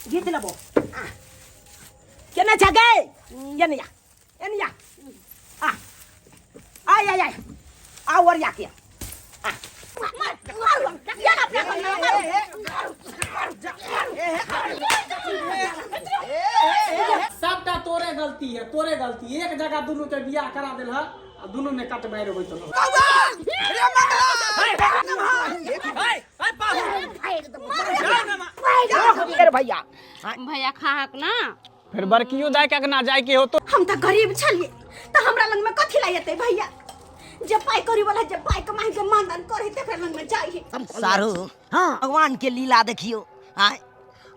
घीच लेबो। केने छ गे? एने या, एने या। आ आय आय आय, आ ओरिया के आ। मार मार, या ना अपना मार। सबटा तोरे गलती है, तोरे गलती। एक जगह दुनू के बियाह करा देल ह आ दुनू में कट मारि होइत रहो। अरे भैया, भैया खाहक ना। फिर बड़कियो दाय के अंगना जाय के हो तो। हम तऽ गरीब छलियै तऽ हमरा लग में कथी ला एतै भैया? जे पाइ करी वाला, जे पाइ कमाइ के मानदान करे, तेकरा लग में जाइ। सारू, हाँ, भगवान के लीला देखियो। आय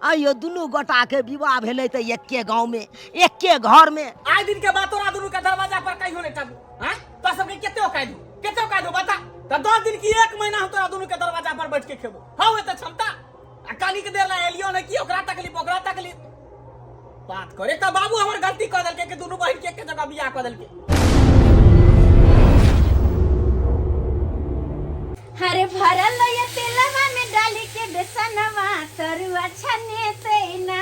आइयो दुनू गोटा के विवाह भेलै तऽ एके गांव में, एके घर में। आइ दिन के बाद तोरा दुनू के दरवाजा पर कहियो नहीं टकू। हाँ, तो सबके केते औकात दू, केते औकात दू बता। तो 10 दिन की 1 महीना हम तोरा दुनू के दरवाजा पर बैठ के खेबो। हाँ, एते क्षमता। आ काली के देर ला एलियो ने की ओकरा तकलीफ, ओकरा तकलीफ बात करे। तो बाबू हमर गलती कर देलके कि दुनू बहिन के एके जगह बियाह कर देलके। हरे भरल ये तेलवा में डाली के बेसनवा तरुआ छनेतै ना।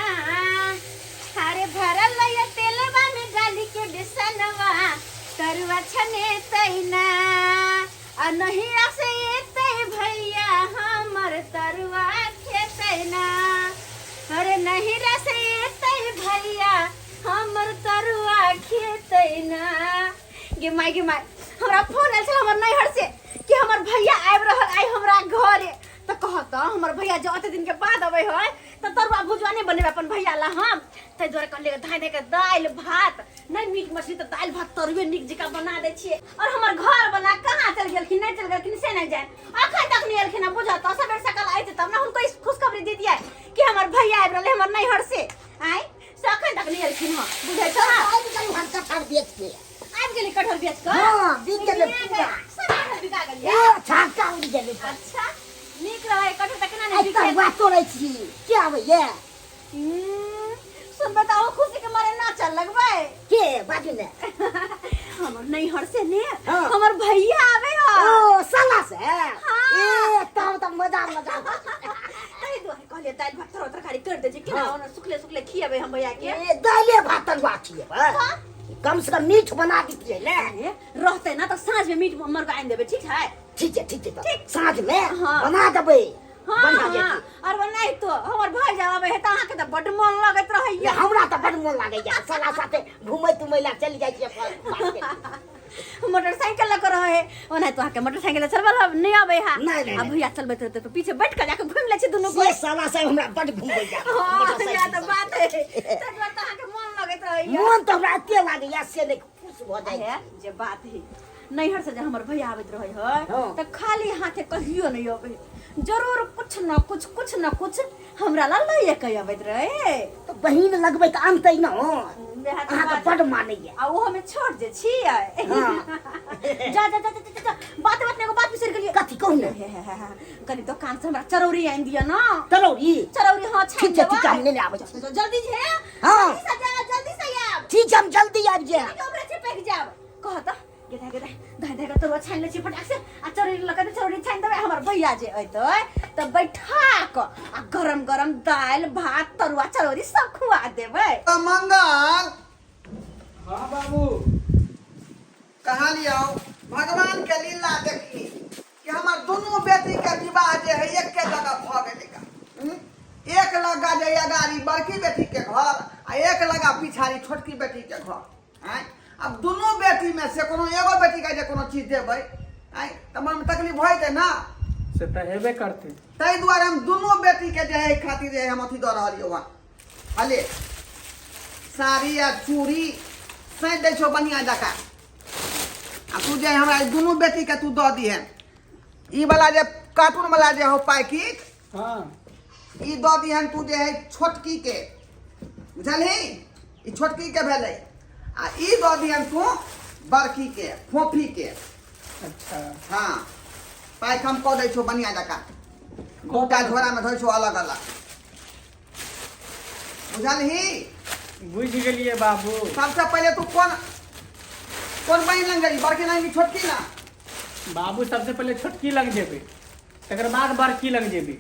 हरे भरल ये तेलवा में डाली के बेसनवा तरुआ छनेतै ना। आ नहिया से एतै भैया हमर तरुआ खेतै ना। अरे नहिरा से एतै भैया हमर तरुआ खेतै ना। गे माय, गे माय, हमरा फोन आयल छल हमर नैहर से कि हमर भैया आबि रहल आइ हमरा घरे। तऽ कहत हमर भैया जो अते दिन के बाद अबै है तऽ तरुआ भुजुआ नहि बनेबै अपन भैया ला हम? ताहि दुआरे कहलियै धाइ धाइ के दालि भात नहि, मीट मछली तऽ दालि भात तरुए नीक जकाँ बना दै छियै। और हमर घर वाला कहाँ चलि गेलखिन, नहि चलि गेलखिन से नहि जानि, अखन तक नहि एलखिन। बुझत तऽ सबेर सकाल अयतै तब ने हुनको खुशखबरी दे दियै कि हमर भैया आबि रहलै हमर नैहर से। आँय, से अखन तक नहि एलखिन हँ, बुझै छौ? आबि गेलहुँ हम कटहर बेच के। आबि गेली कटहर बेच कऽ? हाँ, बिक गेलै पूरा। सब कटहर बिका गेलै? ए, छाका उड़ि गेलै। अच्छा, नीक रहै कटहर तऽ केना नहि आइ बिकै? तरुआ तोड़ै छी, के आबैए? सुनबै तऽ अहूँ खुशी के मारे नाचऽ लगबै। के बाजू ने? हमर नैहर से ने हाँ। हमर भैया आबै ह। ओ साला से? हाँ। ए, तब तऽ मजा मजा। ताहि दुआरे कहलियै दालि भात तरुआ तरकारी कर दै छी केना हाँ। ओना सुखले सुखले खिएबै हम भैया के। ए, दालिए भात तरुआ खिएबै? हाँ। कम से कम मीठ बना दितियै ने। अरे, रहतै ना तऽ साँझ में मीट मरुआ आनि देबै, ठीक है? ठीक है, ठीक है, ठीक। तऽ साँझ में हाँ। बना देबै। हाँ, बढ़िया हाँ। जेतै। और वो नहीं तो हमर भाई जब आबै है तऽ अहाँके तऽ बड्ड मन लगैत रहैया। हमरा तऽ बड्ड मन लागैया, साला साथे घूमै तुमै ला चलि जाइ छियै अपन बात के। मोटरसाइकिल लऽ कऽ रहै है, ओना तो अहाँके मोटरसाइकिल चलबै लए नहि अबै है। नहि, नहि, आ नहि। भैया चलबैत रहतै तऽ पीछे बैठ कऽ जाकऽ घुमि लै छी दुनू से गोटे। साला सब हमरा बड्ड घुमबैया। हाँ, मोटरसाइकिल इएह तऽ से। बात है, ताहि दुआरे तऽ अहाँके मन लगैत रहैया। मन तऽ हमरा एते लागैया से नहि, खुश भऽ जाइ है छी। जे बात है, नैहर से जे हमर भैया आबैत रहै है हाँ। तऽ खाली हाथे कहियो नहि अबै, जरूर कुछ न कुछ, कुछ न कुछ हमरा ला लइए के अबैत रहे। तऽ बहिन लगबै तऽ अनतै न। वएह तऽ अहाँके बात। बड्ड मानैया। आ ओहो में छोट जे छियै। हाँ। जा जा जा जा जा, जा, बात बात में एगो बात बिसरि गेलियै। कथी कहू ने? हे, हे, हे, हे, कनि दोकान से हमरा चरौरी आनि दिअ न। चरौरी? चरौरी, हाँ, छानि ठीक छै, ठीक छै, हम देबै। लेने आबै छी। जल्दी जे। हाँ। जल्दी से जा, जल्दी से आयब। ठीक छै, हम जल्दी आबि जायब। ठीक, ओकरे चिपकि जायब। कह तऽ गेदा गेदा धाइ धाइ कऽ तरुआ छानि लै छी फटाक से आ चरौरी लऽ कऽ चरौरी छानि देबै। हमर भैया जे अयतै तऽ बैठा कऽ आ गरम गरम दालि भात तरुआ चरौरी सब खुआ देबै। मंगल। हाँ बाबू। कहलियौ भगवान के लीला देखी कि हमर दुनू बेटी के विवाह जे है एके जगह भऽ गेलै गा। एक लगा जे अगाड़ी बड़की बेटी के घर आ एक लगा पिछाड़ी छोटकी बेटी के घर। आँय, आब दुनू बेटी में से कोनो एगो बेटी के जे कोनो चीज देबै, आँय, तऽ मन में तकलीफ भऽ जेतै ना। से तऽ हेबे करतै। ताहि दुआरे हम दुनू बेटी के जे है खातिर जे हम अथी दऽ रहलियौ हँ। हले साड़ी आ चूड़ी सैंत दै छौ बढ़िआँ जकाँ आ तू जे हमरा ई दुनू बेटी के तू दऽ दिहे। ई वाला जे कार्टून वाला जे हो पैकेट, हाँ, ई दऽ दिहन तू जे है छोटकी के, बुझलही? ई छोटकी के भेलै आ ई दऽ दिहन तू बड़की के, फोफी के। अच्छा। हाँ, पैक हम कऽ दै छौ बढ़िआँ जकाँ, दूटा झोरामे धोइ छौ अलग अलग, बुझलही? बुझि गेलियै बाबू। सबसे पहिले तू कोन कोन बहिन लग गेली, बड़की लग कि छोटकी लग? बाबू, सबसे पहिले छोटकी लग जेबै, तकर बाद बड़की लग जेबै।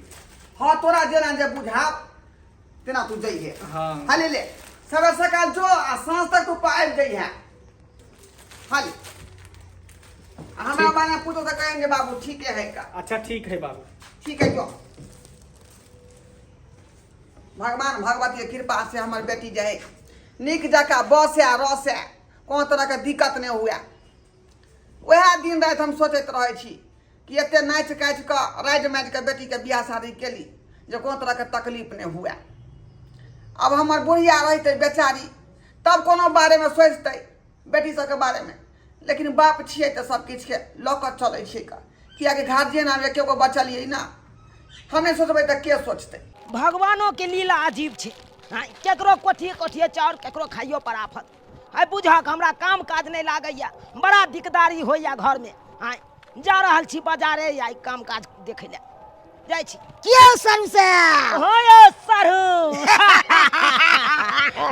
हाँ, तोरा जेना जे बुझाब। तेना तू जइहे। हाँ। हाली ले सवेर सकाल जो आ साँझ तक तू आबि जइहे। हाली हमरा बारे में पूछो तो कहेंगे बाबू ठीक है का। अच्छा ठीक है बाबू। ठीक है जो भगवान भगवती के कृपा से हमर बेटी जे है नीक जकाँ बसे आ रसे, कोनो तरहके दिक्कत नहि हुए। वएह दिन राति हम सोचैत रहै छी कि एते नाचि काचि कऽ राजि माजि कऽ बेटीके बियाह शादी केली जे कोनो तरहके तकलीफ नहि हुए। आब हमर बुढ़िया रहितै बेचारी तब कोनो बारेमे सोचितै बेटी सबके बारेमे, लेकिन बाप छियै तऽ सब किछुके लऽ कऽ चलै छियै कऽ, किएकि गार्जियन आब एके गो बचलियै ने, हम नहि सोचबै तऽ के सोचतै। भगवानो के लीला अजीब छै, केकरो कोठिए कोठिए चाउर, केकरो खाइयो पर आफत। आइ बुझक हमरा काम काज नहि लागैया, बड़ा दिकदारी होइया घरमे। आइ जा रहल छी बाजारे, आइ काम काज देखै लए जाइ छी। के सरू साहब? हाँ यौ सारू,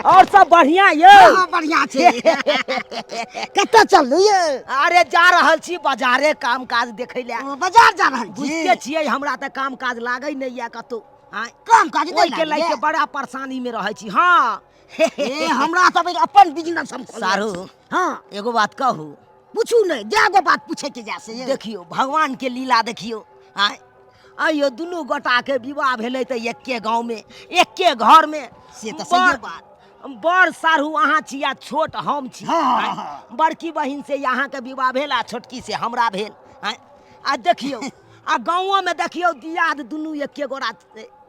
और सब बढ़िया यौ? हाँ, बढ़िया छै। कतऽ चललू यौ? अरे जा रहल छी बाजारे काम काज देखै लए। ओ, बाजार जा रहल छी? बुझते छियै हमरा तऽ काम काज लागै नहि यऽ कतौ। आँय, काम काज नहि ओहिके लागैए? लए के बड़ा परेशानी में रहै छी। हाँ ए, हमरा तऽ अभी अपन बिजनेस हम खोलने सारू। छी। हाँ एगो बात कहू? पूछू नहि, जए गो बात पूछे के जा से यौ। देखियौ भगवान के लीला देखियौ। आँय आइयो दुनू गोटा के विवाह भेलै तऽ एके गाँव में एके घर में। से तऽ सहिए बात। बड़ साढ़ू अहाँ छी आ छोट हम छी। हाँ, हाँ, आँय, हाँ। बड़की बहिन से अहाँके विवाह भेल आ छोटकी से हमरा भेल। आँय आ देखियौ आ गाँवो में देखियौ दियाद दुनू एके गोरा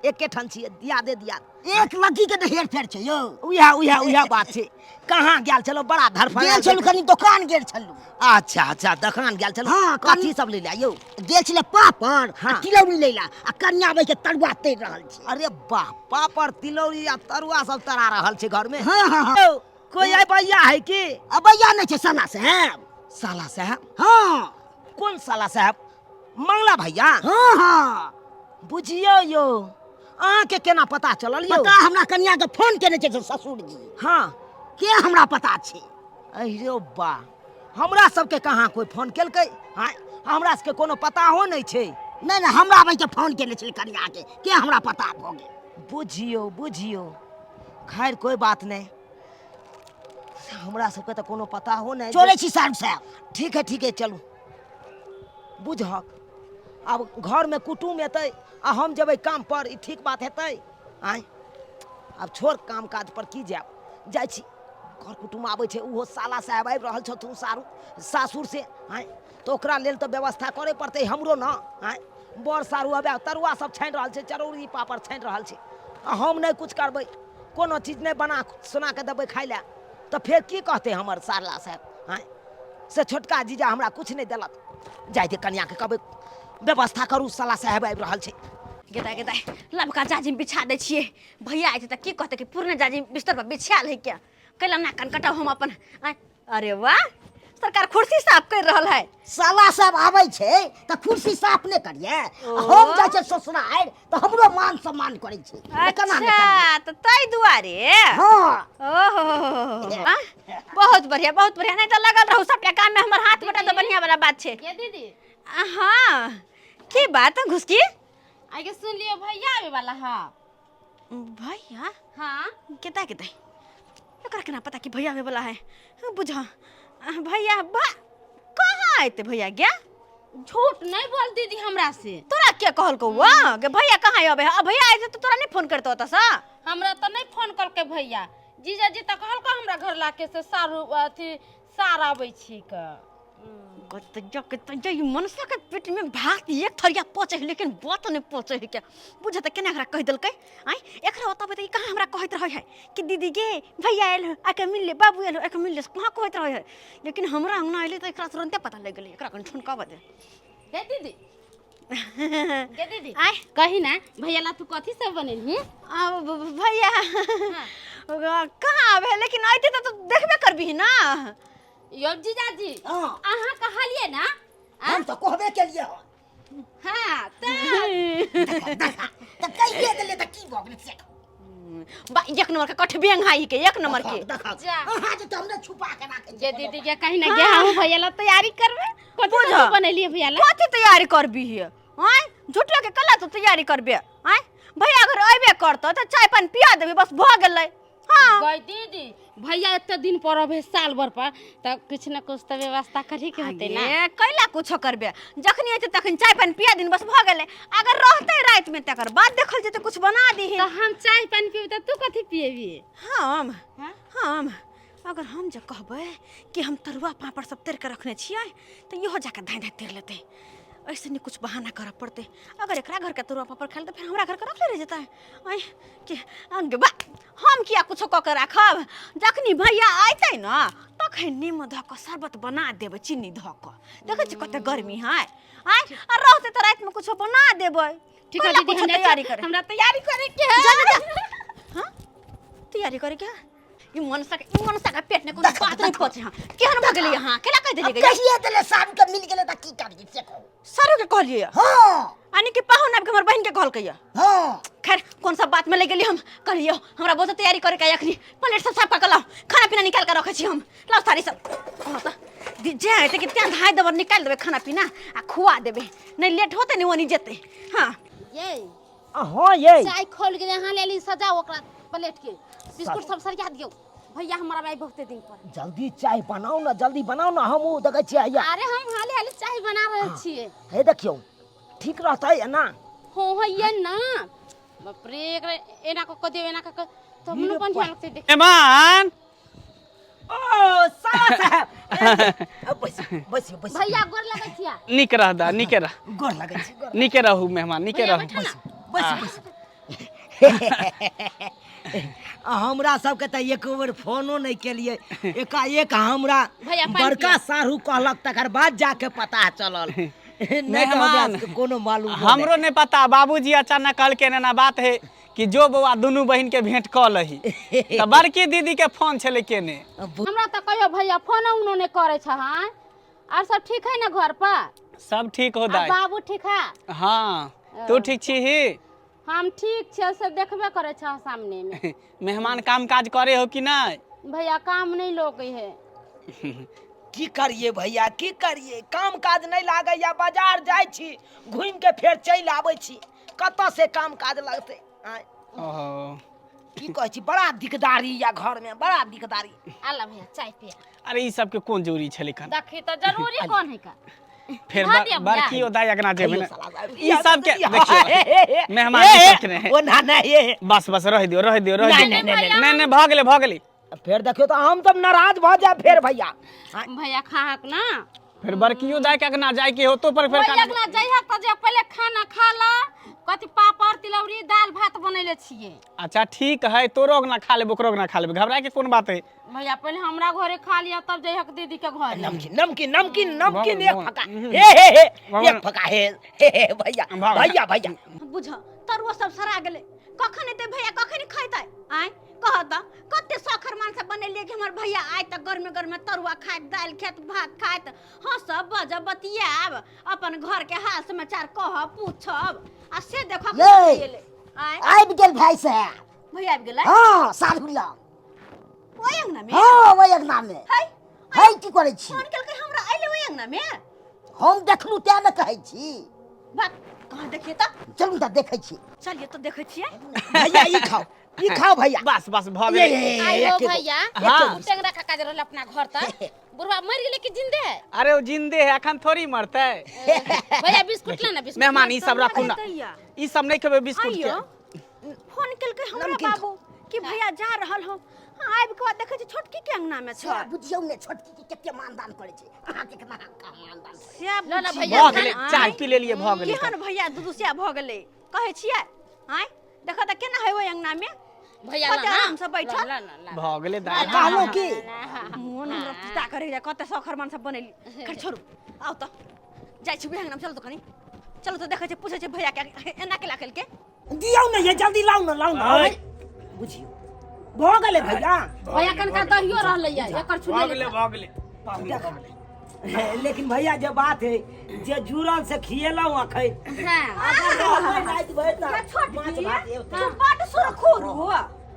एके ठाम छियै, दियादे दियाद। एक लड़की के तऽ हेर फेर छै यौ। उएह उएह उएह बात छै। कहाँ गेल छलहुँ? बड़ा धड़फड़ गेल छलहुँ, कनि दोकान गेल छलहुँ। अच्छा अच्छा, दोकान गेल छलहुँ। हाँ, कथी सब लै लए यौ? गेल छलै पापड़ आ हाँ। तिलौरी लै लए, आ कनिया बैठ के तरुआ तरि रहल छै। अरे वाह, पापड़ तिलौरी आ तरुआ सब तरा रहल छै घर में। हाँ, हाँ, हाँ। यौ, कोई अबैया है की? अबैया नहि छै, साला साहेब। साला साहेब? हाँ। कोन साला साहेब? मंगला भैया? हाँ हाँ। बुझियौ यौ, अहाँके केना पता चलल यौ? पता हमरा कनिया के फोन केने छै ससुर जी। हाँ। के हमरा पता छै। अरे बा, हमरा सबके कहाँ कोई फोन केलकै? हाँ, हमरा सबके कोनो पता हो नहि छै। नहि नहि, हमरा आबै के फोन केने छै कनिया के, के हमरा पता भऽ गेल। बुझियौ बुझियौ, खैर कोई बात नहि, हमरा सबके तऽ कोनो पता हो नहि। चलै छी साहब साहब। ठीक है ठीक है, चलू। बुझहक आब घरमे कुटुम एतै आ हम जेबै काम पर, ई ठीक बात हेतै? आँय आब छोड़ काम काज पर की जायब, जाइ छी घर कुटुम आबै छै, ओहो साला साहेब आबि रहल छथुन सारू सासुर से। आँय तऽ ओकरा लेल तऽ व्यवस्था करय पड़तै हमरो ने। आँय बड़ सारू आबै तरुआ सब छानि रहल छै, चरौरी पापड़ छानि रहल छै, आ हम नहि किछु करबै, कोनो चीज नहि बना सोना कऽ देबै खाय लए, तऽ फेर की कहतै हमर साला साहेब? आँय से छोटका जीजा हमरा किछु नहि देलक। जाइ दे कनियाके कहबै व्यवस्था करू, साला साहेब आबि रहल छै। गेदा गेदा लबका जाजिम बिछा दै छियै, भैया आइ तऽ की कहतै कि पुरने जाजिम बिस्तर पर बिछायल है क्या, कैला ना कन कटाउ हम अपन। आँय, अरे वाह, सरकार कुर्सी साफ कर रहल है। साला सब आबै छै तऽ कुर्सी साफ नहि करिए, ओ। हम जाइ छै ससुरारि तऽ हमरो मान सम्मान करै छै। तऽ केना नहि करियै? अच्छा तऽ ताहि दुआरे। हाँ। ओहो, आँ, बहुत बढ़िया बहुत बढ़िया। नहीं तऽ लगल रहू सबटा काम में हमर हाथ बटा तऽ बढ़िया वाला बात छै। ये दीदी। आ, हाँ की बात घुसकी? आगे सुन लियो भैया आवे वाला है। भैया? हाँ। केता केता एकरा केना पता कि भैया आवे वाला है? बुझा भैया बा कहाँ आते भैया गया? झूठ नहीं बोल दीदी हमरा से। तोरा के कहल को वा के भैया कहाँ आवे है? अब भैया आए तो तोरा नहीं फोन करतो ओतऽ सँ? हमरा तो नहीं फोन करके भैया, जीजा जी तो कहल को हमरा घर लाके से सारू अथी सार आबै छी के। कत ई मनुष्य के पेट में भात एक थरिया पचे है लेकिन बात नहीं पचे है क्या बुझे त केना एकरा कहि देलकै? आँय एकरा ओतऽ त ई कहाँ हमरा कहैत रहै है कि दीदी गे भैया आयल हो आके मिल ले, बाबू आयल हो आके मिल ले, कहाँ कहैत रहै है, लेकिन हमरा अंगना अयलै तऽ एकरा तुरन्ते पता लागि गेलै। एकरा कनि ठुनकाबऽ दे। गे दीदी, गे दीदी। आँय। कही ना भैया ला तू कथी सब बनेलही? आ, भैया कहाँ आबै है, लेकिन अयतै तऽ तू देखबे करबिही ना। यौ जीजाजी, हाँ। अहाँ कहलियै ना? हम तऽ कहबे केलियै हन। हाँ, तऽ तऽ कहिए देलियै तऽ की भऽ गेलै से? बा एक नंबर के कठबेंग है के, एक नंबर के। देखा, जा। अहाँ जे तऽ हमरे छुपा के राखै गे छियै। दीदी गे कहीं ना गे हम भैया ला तैयारी करबै। कथी बुझ। सब बनेलियै भैया ला? कथी तैयारी करबिही? आँय झूठो के कला तू तैयारी करबे? आँय भैया अगर अयबे करतौ तऽ चाय पानि पिया देबै बस भऽ गेलै। हाँ गई दीदी, भैया एते दिन पर अबे साल भर पर, तऽ किछु ने किछु तऽ व्यवस्था करही के होतै ना। ये कैला कुछो करबे, जखनी अयतै तखन चाय पानि पिया दिन बस भऽ गेलै। अगर रहतै रातिमे तकर बाद देखल जेतै, कुछ बना दीही। तऽ हम चाय पानि पीबै तऽ तू कथी पिएबी? हम हाँ? हम अगर हम जे कहबै कि हम तरुआ पापड़ सब तर के रखने छियै तऽ इहो जाके धाँइ धाँइ तर लेतै। ऐसे नहीं कुछ बहाना करऽ पड़तै। अगर एकरा घर के तरुआ पापड़ खाय तऽ फेर हमरा घर के रखले रह जेतै। ऐ कि अंग बा, हम किया कुछो कऽ के राखब? जखनी भैया अयतै ने तखन नीमू धऽ कऽ शरबत बना देबै, चीनी धऽ कऽ। देखै छी कते गर्मी है। आँय, आ रहतै तऽ रातिमे कुछो बना देबै। ठीक है कैला दीदी, कुछो हम जाइ तैयारी छी। करे हमरा तैयारी करे के है। जा जा जा। हाँ तैयारी करे के है? ई मनसा के, ई मनसा के पेट ने कोनो बात नहीं पचे। हां केहन भऽ गेलै अहाँ? केना कहि देलियै गै? कहिए देले सारू के मिल गेलै तऽ की करियै से कहू। सरो के कहलियै? हाँ। यानी कि पाहुन आबि के हमर बहिन के कहलकै। हाँ। खैर कौन सा बात में ले गेली हम। कहलियो हमरा बहुत तैयारी करे के अखनी, प्लेट सब साफ कऽ के लाओ, खाना पीना निकाल के रखै छी हम। लाओ थारी सब। हमरा तऽ जे हेतै कि तें धाइ देबै, निकालि देबै खाना पीना आ खुआ देबै, नहीं लेट होतै नहीं ओनी जेतै। हाँ ये हाँ ये चाय खोल के यहाँ ले ली, सजाओ ओकरा प्लेट के, बिस्कुट सब सरिया दियौ। भैया हमरा भाई बहुते दिन पर। जल्दी चाय बनाओ ना, जल्दी बनाओ ना, हम उ देखै छियै हैया। अरे हम हाले हाले चाय बना रहल छियै। हे देखियौ ठीक रहतै एना? हो हो ये ना, बाप रे, एकरा एना क क दियौ, एना क क तो हमरो बढ़िया लगतै देख। मेहमान ओ साला साहब, बैस बैस बैस। भैया गोर लगै छियै। नीक रह दा, नीके रह। गोर लगै छी, गोर। नीके रहू मेहमान, नीके भैया रहू। बैठा ना। बैस बैस। हमरा सबके तऽ एक बेर फोनो नहि केलियै, एकाएक हमरा भैया पानि बड़का पियौ। साढ़ू कहलक तकर बाद जाके पता चलल, नहि तऽ हमरा मेहमान, सबके कोनो मालूम नहि। हमरो नहीं पता, बाबूजी अचानक कहलकै एना बात है कि जो बौआ दुनू बहिन के भेंट कऽ लही, तऽ बड़की दीदी के फोन छलै केने। हमरा तऽ कहियो भैया फोनो उनो नहि करै छ। हाँ और सब ठीक है ना घर पर? सब ठीक हो आ दाई। बाबू ठीक है? हाँ तू ठीक छी ही? हम ठीक छियै, सब देखबे करै छ सामने में। मेहमान काम काज करे हो कि नहीं? भैया काम नहीं लोगे है। की करिए भैया, की करिए, काम काज नहीं लागैया, बाजार जाइ छी घूमि के फेर चलि आबै छी, कतऽ से काम काज लगतै? आँय, ओहो की कहै छी, बड़ा दिकदारी या घर में, बड़ा दिकदारी। आला भैया चाय पिया। अरे ई सबके कोन जरूरी छलै कन? देखी तऽ जरूरी कोन है का? फेर धऽ दिअ भैया। बड़की ओ दाई अगना जेबै खइयो ने। साला साहब। ई सबके देखियौ मेहमान ई सबके नहि। ओ ना ना ये बस बस रह दियौ, रह दियौ, रह नहीं, दियौ। नहीं, नहीं, नहीं नहीं भऽ गेलै, भऽ गेलै। फेर देखियौ तऽ हम सब नाराज भऽ जायब फेर भैया। भैया खाहक ना। फिर बड़कियो दाई के अगना जाय के होतो पर फेर ओहि खाना अगना जइहक तऽ जे पहिले खाना खा ला, कथी पापड़ तिलौरी दालि भात बनैले छियै। अच्छा ठीक है, तोरो अगना खा लेब, ओकरो अगना खा लेब, घबराए के कोन बात है। भैया पहिले हमरा घरे खा लिअ तब जइहक दीदी के घर। नमकीन नमकीन नमकीन नमकीन भऽ एक गेल, फका भऽ हे हे हे भऽ गेल। एक फका हे हे हे भैया भऽ गेल। भैया भैया बुझ तरुआ सब सरा गेलै, कखन एतै भैया, कखन खैतै? आँय कह तऽ कते शौख अरमान से बनेलियै कि हमर भैया आय तऽ गरमे गरमे तरुआ खायत, दालि खायत, भात खायत, हँसब बजब बतियाब, अपन घर के हाल समाचार कहब पूछब, आ से देखब ये। एलै। आँय आबि गेल भाई साहब। भैया आबि गेलै? हाँ साढ़ू लग। ओहि अंगना में? हाँ ओहि अंगना में। है है की करै छी? फोन केलकै हमरा अइले ओहि अंगना में? हम देखलू तें ने कहै छी। बात कहाँ देखिए तऽ? चलू तऽ देखै छी। चलिए तऽ देखै छियै। भैया ई खाओ, ई खाओ भैया। बस बस भऽ ये, गेलै। ये, ये, आइयो एके गो। भैया, हाँ। उ टेंगरा काका जे रहल अपना घर तक, बुढ़वा मरि गेलै कि जिंदे है? अरे ओ जिंदे है, अखन थोड़ी मरतै। भैया बिस्कुट ला ना, बिस्कुट। मेहमान ई सब राखू ना, दैया। ई सब नहीं खेबै बिस्कुट के। आइयो फोन केलकै हमरा नमकीन बाबू कि भैया जा रहल हो, आबि के बाद देखै छी छोटकी के अंगना में से छै। बुझियौ ने छोटकी के कते मानदान करै छै, अहाँ के केना का मानदान करै छै? से ल ल बुझियौ। भैया, भऽ गेलै, आँय? चाय पी लेलियै, भऽ गेलै। केहन भैया दुदुसिया भऽ गेलै कहै छियै? आँय देखऽ तऽ केना है ओहि अंगना में, भैया ला कते ना। आराम से बैठल। ला ला ला। भऽ गेलै दाई। कहलहुँ की मोन हमरा पिता करे जाय, कते शौख अरमान सब बनेली। खैर छोड़ू, आउ तऽ जाइ छी अंगना में, चलू तऽ कनी, चलू तऽ देखै छी पूछै छी भैया के एना केला केलकै। दियौ ने ये, जल्दी लाउ ने, लाउ ने। आय। बुझियौ भऽ गेलै भैया। भैया कनका दहियो रहलै या एकर भऽ छुले। गेलै, भऽ गेलै, पाहुन भऽ गेलै। लेकिन भैया जे बात है, जे जुड़ल से खिएलहुँ अखन। हां अगर रहबै राति भरि तऽ ये छोटकी, माछ भात एतै। तू बड सुरखोर हो।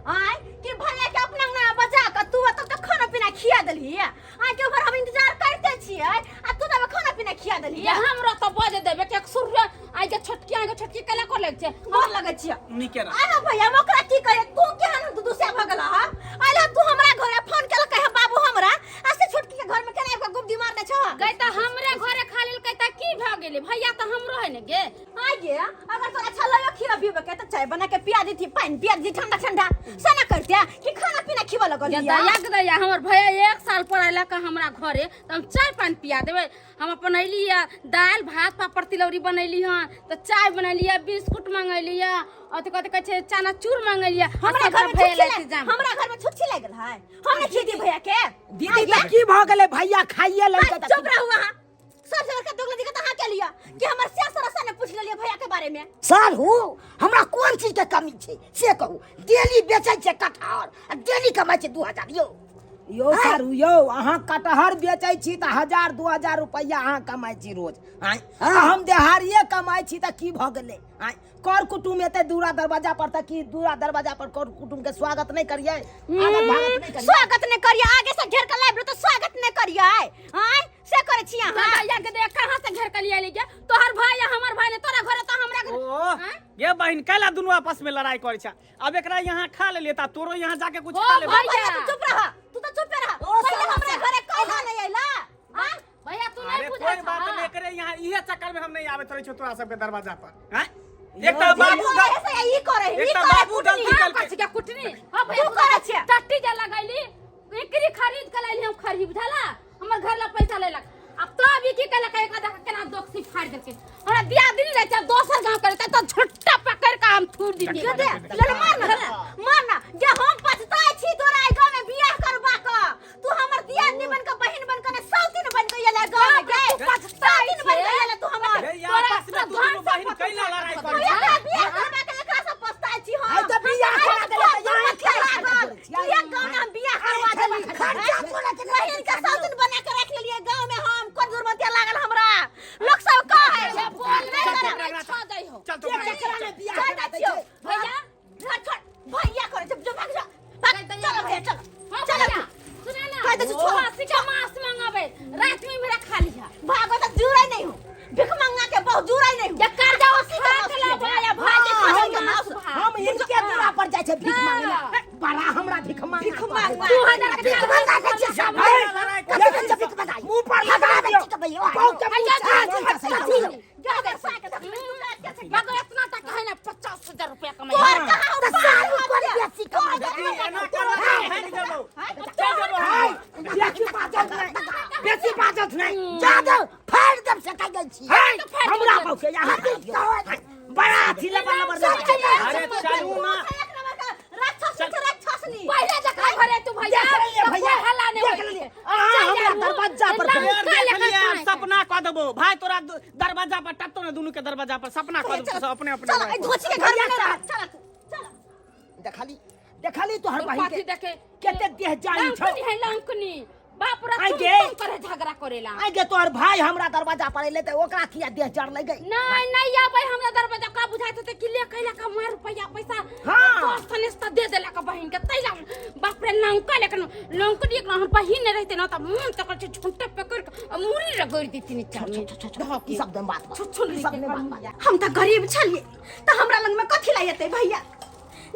आँय कि भैया के अपना अंगना में बजा के तू तब तक खाना पीना खिया देलही। आँय के उम्हर हम इंतजार करते छियै आ तू तब खाना पीना खिया देलही। ये हमरा तऽ बज देबे के एक सुर आइ के छोटकी, आइ के छोटकी केना कर लग छै? गोर लगै छियै। नीके रह। अरे भैया, हम ओकरा की कहे? तू केहन दू से भऽ गेला हा? अरे तू हमरा घरे फोन केलकै हे बाबू हमरा आ से छोटकी के घर में केना आबि कऽ गुब्दी मारने छह? गई त हमरे घरे खा लेलकै त की भ गेलै? भैया त हमरो है ने गे। आ गे, अगर तोरा अच्छा लगो खीरा पीबे के त चाय बना के पिया देती, पानी पिया देती ठंडा ठंडा, से ना करते कि खाना पीना खिबा लगल। ये हिया। दया के दया, हमर भैया एक साल पर अयलक हमरा घरे त हम चाय पानी पिया देबै? हम अपन अयली है, दालि भात पापड़ तिलौरी बनैली हन, त चाय बनैली है, बिस्कुट मंगैली है, अथी कथी कहै छै, चनाचूर मंगैली है। हमरा घर में भैया छुच्छी लए लाग जाम। हमरा घर में छुच्छी लागल है, हम नहीं खिदी भैया के। दीदी, तऽ की भऽ गेलै? भैया खाइए लेलकै तऽ चुप रहू अहाँ। सबसे बड़का दोगला दिक्कत अहाँ के लिया कि हमर से सरसा ने पूछ लेलिए भैया के बारे में। साढ़ू, हमरा कोन चीज के कमी छै से कहू? डेली बेचै छै कटहर आ डेली कमाइ छै 2000 यौ। यौ सारू यौ, अहाँ कटहर बेचै छी तऽ 1000 2000 रुपैआ अहाँ कमाइ छी रोज आँय, आ हम देहारिये कमाइ छी तऽ की भऽ गेलै आँय? कर कुटुम एतै दूरा दरवाजा पर तऽ की दूरा दरवाजा पर कर कुटुम के स्वागत नहि करियै, आगत भागत नहि करियै? स्वागत नहीं करिए? आगे से घेर के लाइब तो स्वागत नहीं करिए आय, से करे छी अहाँ? दया के दया, कहाँ से घेर के लिया गया तोहर भाई या हमर भाई ने तोरा घरे तो हमरा घरे? ओ ये बहिन, कैला दुनू आपस में लड़ाई करै छै? अब एकरा यहाँ खा लेलिए ता तोरो यहाँ जाके कुछ ओ खा लेबै। भैया। तू चुप रह, तू तो चुप रह। ओ पहले साला हमरा घरे कहियो नहीं अइला आय। भैया, तू अरे नहीं बुझै कोई बात छह। नहीं करे, यहाँ इहे चक्कर में हम नहीं आबैत रहै छियौ तोरा सबके दरवाजा पर हैं। एक तऽ बाबू ऐसे ई करे एक ई तऽ करे बाबू कुटनी। गलती केलकै। कथी के कुटनी? हां भैया, तू करै छियै। टट्टी जे लगैली, एकरी खरीद के लैली हम खरीद, बुझला? हमर घर ला पैसा लेलक। अब तो अभी की केलक? एक आधा केना दोक्सी फाड़ देलकै। हमरा दिया दिनी रहै छै दोसर गांव करे त झुट्टा पकड़ के हम थूर दिती। दे लड़, मार ना, मार ना जे हम पछताए छी तोरा एहि गांव में बियाह करबा क। तू हमर दियादनी बन के, बहिन बन के ने, सौतीन बन के एले गांव में गे। तू पछताए सौतीन बन के छे। एले तू हमर। ये आपस में तू दुनू बहिन कैला लड़ाई करै तू छै? एकरा बियाह करबा के एकरा से पछताए छी हम। आइ तऽ बियाह करा देलक तऽ यहाँ मत लागल तू एक गांव में हम बियाह करवा देली, खर्चा तोरा के नहि। बहिन के सौतीन बना के रख लेलिए गांव में हम। कोन दुर्मतिया लागल हमरा, लोग सब कहे बोल नहीं नहीं करब। करे, छो दै हो। चल तो। के ककरा ने बियाह चल करा दै छियौ छै? भैया, छोड़ छोड़, भैया करे जब जो भाग जा भाग। चलो भैया, चलो। हाँ चलो। भैया, सुना ना। कह दे छो, छोड़। खसी के मांस मंगाबे, रात में मेरा खा लिहा। भागो तो जुड़े नहीं हो, भिख मंगा के बहुत जुड़े नहीं हो। ये कर्जा खसी के उठा मांस के ला खिएबै। भैया, भाई के खसी के मांस भात। हम हिनके दूरा पर जाइ छै भीख मांगे ला, बड़ा हमरा भीख मांगे भीख मांगवा। 2000 के भीख मंगा दै छियै सब। लड़ाई कथी के भीख मंगाई? मुंह पर लगा लगा दै दियौ। छी के भैया। बहुत के मुंह भैया, छै। कथी यौ? जा दे साके देख, तू रात के छै। मगर इतना तक है ना, 50,000 रुपया कमाई। तोहर कहाँ तऽ सारू कोन बेसी कमाइ? एना करबै तऽ भागि जेबौ, चल जेबौ हम। बेसी बाजत नहि, बेसी बाजत नहि। जा दौ, फाड़ि देब से कहि दै छी। है, हमरा बहुके यहाँ बड़ा अथी लबर लबर सब लबर। चीज अरे चलू ना। एक नंबर का राक्षस छै, राक्षसनी। पहिले जकरा घरे तू भैया, देख लेलियै तऽ भैया, कोइ हल्ला नहि देख होइ लेलियै। छै। अहाँ चलि हमरा जाबू। दरवाजा पर लंका फेर लेकर देखलियै, खाइ छै। सपना कऽ देबो भाय तोरा दरवाजा पर टपतो ने दुनू के दरवाजा पर सपना कऽ देबो, सब अपने अपने चल, एहि धोची के घर में नहीं रह, चल तू, चल। देखली, देखली तोहर बहिन कथी के देखे? केते देह जानी छौ। लंकनी है लंकनी, बाप रे। आइ तुम गे। तुम करे झगड़ा करेला। आइ गे, तोहर भाई हमरा दरवाजा पर एले तऽ ओकरा किया देह जरलै गई? नहीं नहीं आबै हमरा दरवाजा का, बुझाइत होतै कि ले कैला का मार रुपया पैसा। हाँ। दोस्त नेस्ता दे देला का बहिन के तैला। बाप रे, लंका लेकिन लंकनी एक हमर बहिन नहीं रहते ना त मन तक छै झुंटे पकड़ के आ मुरी रगड़ देती नीचा में धऽ के। ई सब बात बा। छु छु ई सब नहि बात बा। हम तऽ गरीब छलियै तऽ हमरा लग में कथी ला एतै भैया?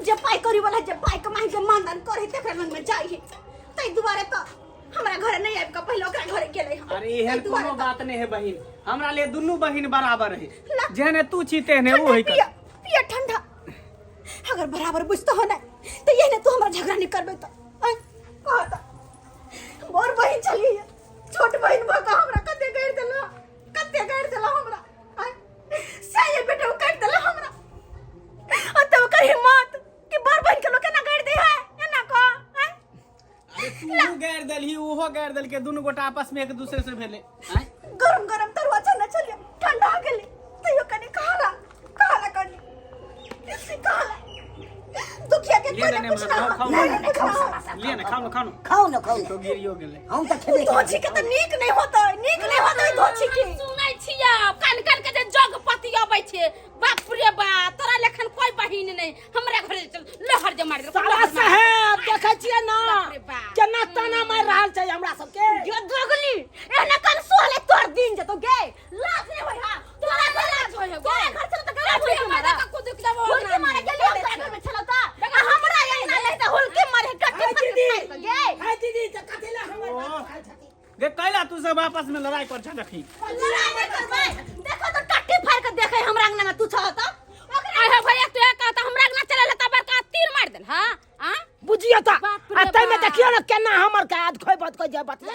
जे पाइ करी वाला, जे पाइ कमाइ, जे मानदान करे, तकरा लग में जाइ है। ताहि दुआरे तऽ हमरा घरे नहीं आबि कऽ पहिले ओकरा घरे गेलै हन। अरे एहन ताहि दुआरे कोनो तऽ- बात नहीं है बहिन, हमरा लिए दुनू बहिन बराबर है। ला। जेहने तू छी तेहने ओ ठंडा है। पिया, पिया ठंडा। अगर बराबर बुझतो हो ना तो यही ने तू हमरा झगड़ा नहीं करबे तो आय, कह त बड़ बहिन चली, छोट बहिन भऽ कऽ हमरा कते गारि देला, कते गारि देला हमरा आय। से ये बेटा काटि देला हमरा आ तब ओकर हिम्मत कि बड़ बहिन के लोग केना गारि दे है एना कह आय। अरे तू गारि देलही, ओहो गारि देलकै, दुनू गोटा आपस में एक दूसरे से भेलै आँय? गरम गरम तरुआ छना छलियै, ठंडा गेलै, तैयो कनि खाला खाला, कनि खाला। दुखिया के ले कोई ने ना कुछ ना खाओ, खाओ। कोई ना कुछ ना। लिए ने, खाओ ने, खाओ ने। खाउ ने, खाउ ने। तो गिरियो गेलै। हम तऽ खेबे करबै। धोछी के तऽ नीक नहि होतै, नीक नहि होतै धोछी के। हम सुनै छियै कान कान के जे जग पति अबै छै। बाप रे बा, तोरा लेखन कोई बहिन नहीं हमरा घरे। चल लहर जे मारि देलकौ, साला लहर मारि। साहेब, देखै छियै ना बाप रे बाप। केना ताना मारि रहल छै हमरा सबके? यो दोगली, एहने कन सोहले तोर दिन जतो गे। लाज नहि होय हा तोरा? घर लाज होय हे गे। तोरा घर चल तऽ गलत अरे होय मारे का कुदुक देबो। घुर के मारे। गे कैला तू सब आपस में लड़ाई कर छा देखी। लड़ाई नहीं करबै। देखो तो टट्टी फाड़ के देखे हमरा अंगना में तू छह त। अरे भैया तू कहता हमरा अंगना चले त बड़का तीर मार देल। हां आ बुझियो त बाप रे आ तै में बाप। देखियो न केना हमर के आज खोइ बत जे बतिया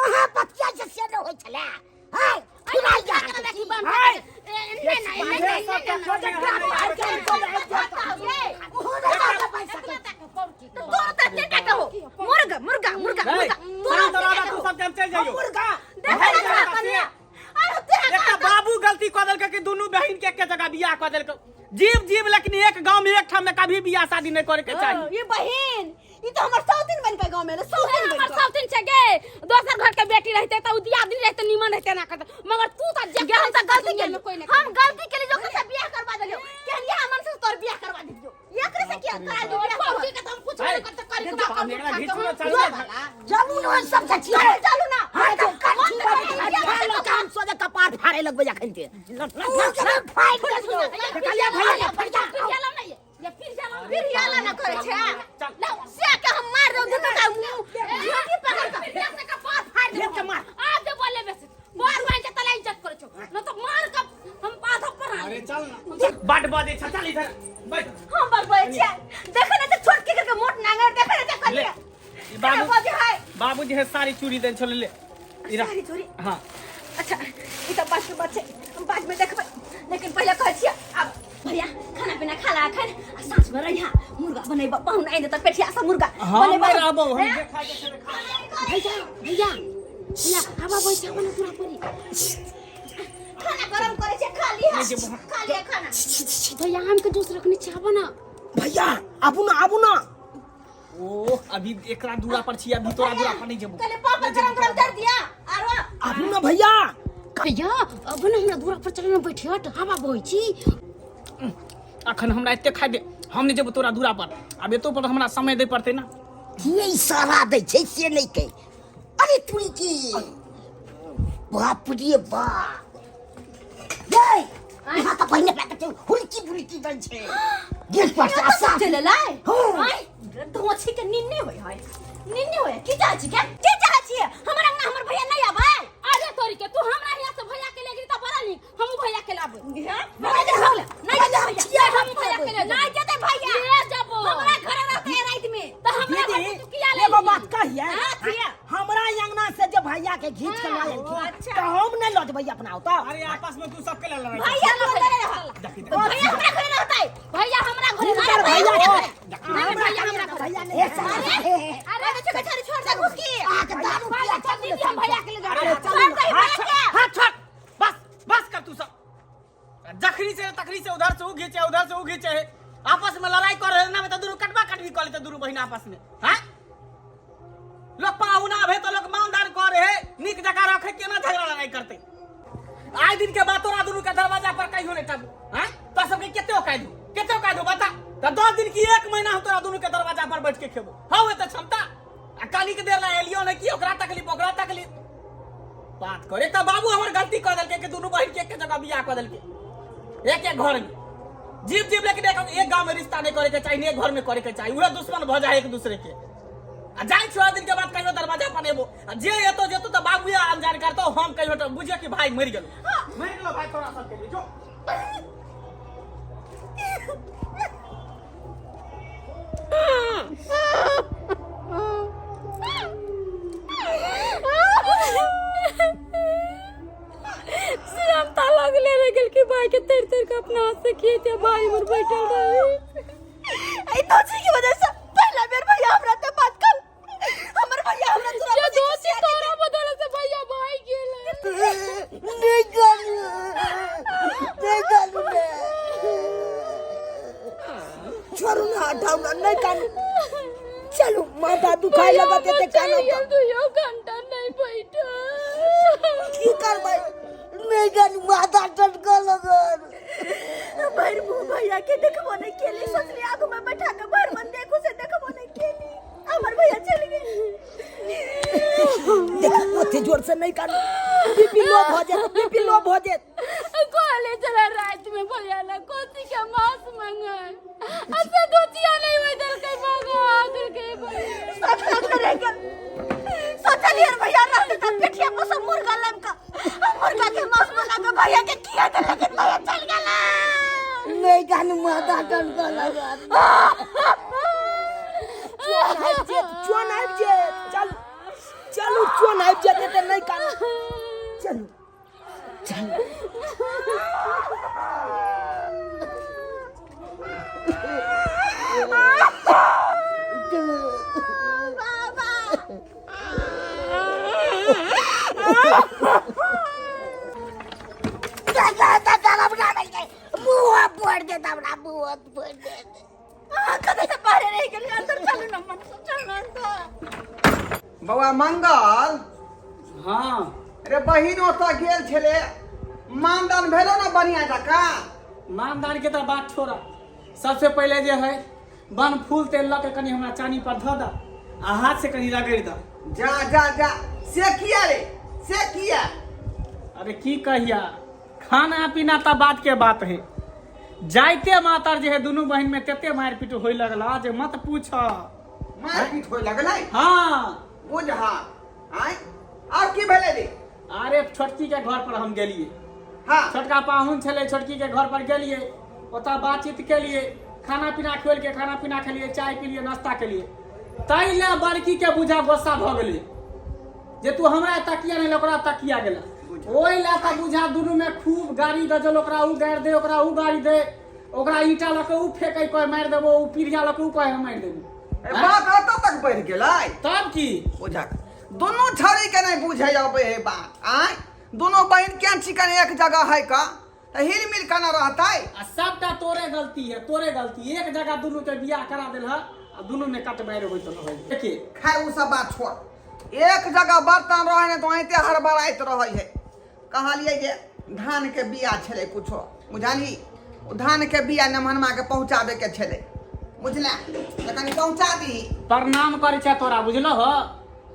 अहाँ बतिया जे से नहि होइ छलै है फुराइ जा देखी बन हाय। नहीं नहीं नहीं तोर त टेटा कहो मुर्गा मुर्गा मुर्गा नहीं, मुर्गा तोरा दरवाजा तू सब के हम चल जाइयो। मुर्गा देखे ना कन्या अरे तेरा एक बाबू गलती कऽ देलकै कि दुनू बहिन के एके जगह बियाह कऽ देलकै। जीव जीव लेकिन एक गांव में एक ठाम में कभी बियाह शादी नहीं करे के चाही। ये बहिन ई तो हमर सौतीन बन के गांव में सौतीन बन हमर सौतीन छै गे, दोसर घर के बेटी रहते त उ दियादनी रहते निमन रहते ना करते, मगर तू त जे हम त गलती दुनिया में केलियो कोई नहीं हम गलती केलियो जो से बियाह करवा देलियो केहन हमन से तोर बियाह करवा देलियो एकरे से किया करा दियो बियाह पौकी के त हम कुछ नहीं करते करी के हम एकरा घीचू ना चलू ना। चलू ने सब से छियै चलू ना। हां त कंठी हम सोझे कपार फाड़े लगबै अखन ते। फाइट कर देखलियै भैया ये फिर जाला फिर याला ना करे छै से के हम मार दौ दुनू का मुंह झोंकी पकड़ के फिर से कपार फाड़ दे के मार। आज जे बोले बेसी बार बार के तला इज्जत करे छौ न त मार के हम आधा पर आ अरे चल ना बाट बजे छ, चल इधर बैठ। हम बगबै छै देखे ना त छोट के करके मोट नांगर देखे ना त ले कनिया ई बाबू बाबू है बाबूजी है सारी चूड़ी देन छले ले ई रख। सारी चूड़ी? हां अच्छा ई त बात के बात छै हम बाद में देखबै, लेकिन पहिले कहै छियै अब भैया खाना पीना खा ला अखन आ साँझ में रहिया मुर्गा बनेबा पाहुन आइ त पेठिया से मुर्गा हम बनेबा। नहीं रहबो, हम हैं? जे खाइ के छै से खा। भैया भैया भैया आबा बैठ जा मने पूरा परी खाना गरम करे छै खा लिहा खा लिहा खाना। भैया आम के जूस रखने छै आबा ना भैया आबू ना आबू ना। ओ अभी एकरा दूरा पर छी, अभी तोरा दूरा पर नहीं जेबो। कहले पापड़ गरम गरम कर दिया आरो आबू ना भैया। भैया अब ना हमरा दूरा पर चल ना बैठियट हवा बहै छी। अखन हमरा एते खाइ दे, हम नहीं जेबो तोरा दूरा पर। आब एतो पर हमरा समय दे पड़तै ना। की इशारा दै छै से नहि कहि। अरे तुरी की बाप रे बाप यै यहाँ तऽ पहिने पैक छै हुलकी बुलकी दै छै गेट पर से आशा चले लाय हँ। आय धोछी के निन्ने होय है निन्ने होय की चाहै छी के की चाहै छी हमर अंगना हमर भैया नहीं आबै। अरे तोरी के तू हमरा हिया से भैया के ले गेली त बड़ा नीक, हमहू भैया के लाबै। नहीं जेतै नहीं जेतै भैया हम भैया के ले नहीं जेतै भैया ले जाबो हमरा घर रहतै रात में त हमरा घर दीदी से तू किया ले एगो बात कहिए हाँ, किया? हमरा अंगना से जे भैया के घीच के लायल अच्छा। त हम नहीं लऽ जेबै अपना ओतऽ। अरे आपस में तू सबके लड़ाई भैया तू अंदर रह देखी भैया हमरा घर रहतै भैया हमरा घर हिनकर भैया के भैया हमरा घर भैया नहीं अरे तो छोड़ छोड़ छोड़ दे घुसकी अहाँके दारू पिया चल दीदी हम भैया के ले जा अरे छोड़ दे हाथ भैया छोड़, के हाथ छोड़, बस बस कर तू सब। जखरी से तखरी से उधर से ऊ घीचे उधर से ऊ घीचे है, आपस में लड़ाई कर रहे ना में तो दुनू कटवा कटवी कर लेते दुनू बहिन आपस में। हां लोग पाहुना आबे तो लोग मानदान कर रहे नीक जगह रखे केना झगड़ा लड़ाई करते। आइ दिन के बाद तोरा दुनू के दरवाजा पर कहियो नहीं टपू। हां तो सबके केते औकात दू केते औकात दू बता। त 10 दिन की 1 महीना हम तोरा दुनू के दरवाजा पर बैठ के खेबो। हौ एते क्षमता आ काली के देर ला एलियो नहीं कि ओकरा तकलीफ ओकरा तकलीफ बात करे त बाबू हमर गलती कर देलकै कि दुनू बहिन के एक जगह बियाह कर देलकै एक एक घर में। जीव जीव लेकिन एक गांव में रिश्ता नहीं करे के चाही, एक घर में करे के चाही, उहे दुश्मन भ जाए एक दूसरे के। आ जाय 6 दिन के बाद कहियो दरवाजा पर एबो आ जे एतो जेतो त बाबू अनजान करतो, हम कहियो त बुझे कि भाई मरि गेलो मरि गेलो भाई तोरा सब के लिए जो। श्याम ताला लगले रह गेल कि भाई के तर तर के अपना हाथ से खींचे भाई हमर बैठल रहे। ए दोषी की वजह से पहला बेर भैया हमरा ते बात कर हमर भैया हमरा तोरा ये दोषी तोरा बदल से भैया भाई गेल। नहीं करू नहीं करू छोड़ू ना हटाऊ ना नहीं कानू चलू माथा दुखाए लगत ते कानो दुयो घंटा नहीं बैठा की करबै नहीं कानू माथा टटका लगल भर मुंह भैया के देखबो नहीं केली सोचली आगू में बैठा के भर मन देखू से देखबो नहीं केली हमर भैया चल गेल। देखू ओते जोर से नहीं कानू बीपी लो भ जात बीपी लो भ जात। कहले चला रात में भैया ला कोसी के मांस मंगाए अच्छा दोचिया नहीं होय दल के भगा दल के भैया सब सब रह गेल सोचलिए पीठिया पर से मुर्गा लाइम का मुर्गा के मांस बना के भैया के किया दे, लेकिन भैया चल गेला। नहीं कानू माथा टन कर लगा। चोन आबि जेत, चोन आबि जेत, चल चलू, चोन आबि जेत तऽ नहि कानू, चलू चलू। मुँह फोड़ दे हमरा, मुँह फोड़ दे। कतऽ से बाहरे रहि गेलियै? अंदर चलू ने मन, चलू ने अंदर। बौआ मंगल। हाँ। रे बहिन ओतऽ गेल छलै, मानदान भेलो ने बढ़िया जकाँ? मानदान के तऽ बात छोड़ा, सबसे पहिले जे है बन फूल तेल लऽ के कनि हमरा चानी पर धऽ दऽ आ हाथ से कनि रगड़ि दऽ। जा जा जा, से किया रे, से किया? अरे की कहिया, खाना पीना तऽ बात के बात है, जाइते मातर जे है दुनू बहिन में तेते मारि पीट होय लगला जे मत पूछ। मारपीट होय लगलै? हाँ। बुझा आय, और की भेलै रे? अरे छोटकी के घर पर हम गेलिए। हाँ। छोटका पाहुन छलै, छोटकी के घर पर गेलिए, ओतऽ बातचीत केलिए, खाना पीना खोल के खाना पीना खेलिए, चाय पीलिए, नाश्ता केलिए। ताहि लए बड़की के बुझा गुस्सा भऽ गेलै जे तू हमरा तकिया नहीं ओकरा तकिया गेला। ओहि लए तऽ बुझा दुनू में खूब गाड़ी गजल, ओकरा उ गारि दे, ओकरा उ गारि दे, ओकरा ईंटा लऽ के उ फेंकै कहे मारि देबो, उ पीढ़िया लऽ के उ कहे हम मारि देबो। ए, बात एतऽ तक बढ़ि गेलै? तब की। बुझा दुनू छड़ी के नहीं बुझे अबै है बात। आय दुनू बहिन केहन चिकन एक जगह है का तऽ हिल मिल के न रहतै। आ सबटा तोरे गलती है, तोरे गलती, एक जगह दुनू के बियाह करा देल है आ दुनू में कट मारि होइत रहै। देखिए खैर उ सब बात छोड़, एक जगह बर्तन रहे ने तो ऐते हड़बड़ाइत रहे है। कहलिए जे धान के बिया छलै कुछो, बुझलही, ओ धान के बिया नमहनमा के पहुंचाबे के छलै, बुझला, तऽ कनि पहुंचा दीही। प्रणाम करै छै तोरा, बुझलो हो?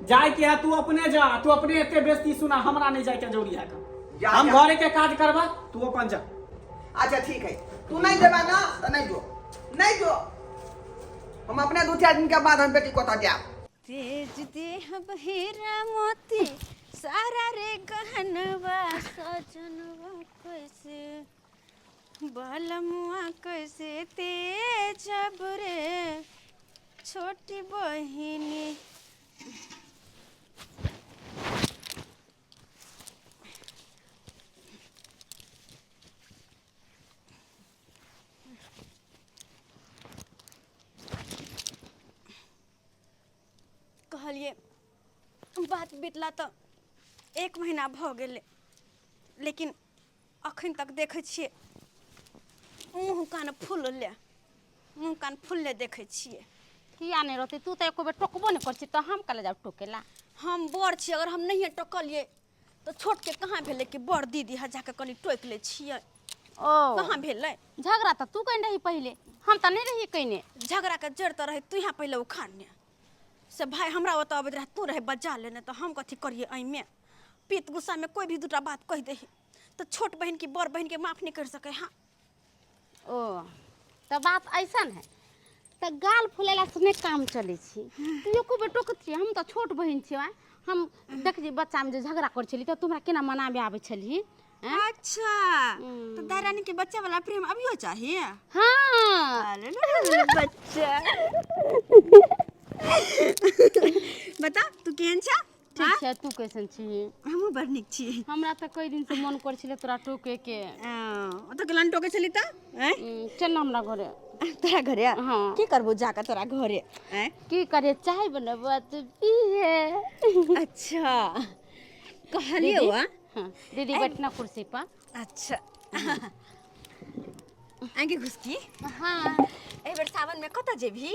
जाय के है तू अपने जा, तू अपने एते बेइज्जती सुना, हमरा नहीं जाय के जरूरी है। जा, हम जा। घरे के काज करबा, तू अपन जा। अच्छा ठीक है, तू नहीं जेबा ना तऽ नहीं जो, नहीं जो, हम अपने दू चार दिन के बाद हम बेटी कोता जायब। तेज देह बहिरा मोती सारा रे गहनवा सजनवा कैसे बलमुआ कैसे तेजब रे छोटी बहिनी। कहलिए बात बीतला तऽ एक महीना भऽ गेलै, लेकिन अखन तक देखै छियै मुँह कान फुलले, मुँह कान फुलले देखै छियै। किया नहि रहतै? तू तऽ एको बेर टोकबो नहि करै छी, तऽ हम कले जाब टोकेला? हम बड़ छी, अगर हम नहिए टोकलियै तऽ छोटके कहाँ भेलै कि बड़ दीदी है जाके कनि टोकि लै छियै। ओ कहाँ भेलै झगड़ा? तऽ तू कने रही पहिले, हम तऽ नहि रही कने। झगड़ाके जड़ तऽ रहै तू यहाँ पहिले उखाड़ने से भाई, हमरा ओतऽ अबैत रहै, तू रहै बजा लेने, तऽ हम कथी करियै एहिमे? पीत गुस्सामे कोई भी दूटा बात कहि दही तऽ छोट बहिन की बड़ बहिनके माफ नहि करि सकै। हाँ। ओ तऽ बात ऐसन है तऽ गाल फुलेला से नहि काम चलै छै। तू एको बेर टोकैत छियै? हम तऽ छोट बहिन छियै। आँय, हम देख जे बच्चामे जे झगड़ा करै छली तऽ तू हमरा केना मनाबे आबै छलही? आँय? अच्छा, तो दाई रानी के बच्चा वाला प्रेम अभियो चाहिए? हाँ। अरे रे बच्चा, बता तू केहन छा? ठीक छै, तू कैसन छी? हमहूँ बड़ नीक छी। हमरा तऽ कई दिन से मन करै छलै तोरा टोके के। ओतऽ गेलन टोके छली तऽ आँय? चल ना हमरा घरे। तोरा घरे? हाँ। की करबो जाके तोरा घरे? आँय? की करे, चाय बनबो तू पीहे। अच्छा कहलियो। दीदी? आ हाँ दीदी, बैठना कुर्सी पर। अच्छा आगे घुसकी। हाँ। एहि बेर सावन में कतऽ जेबही?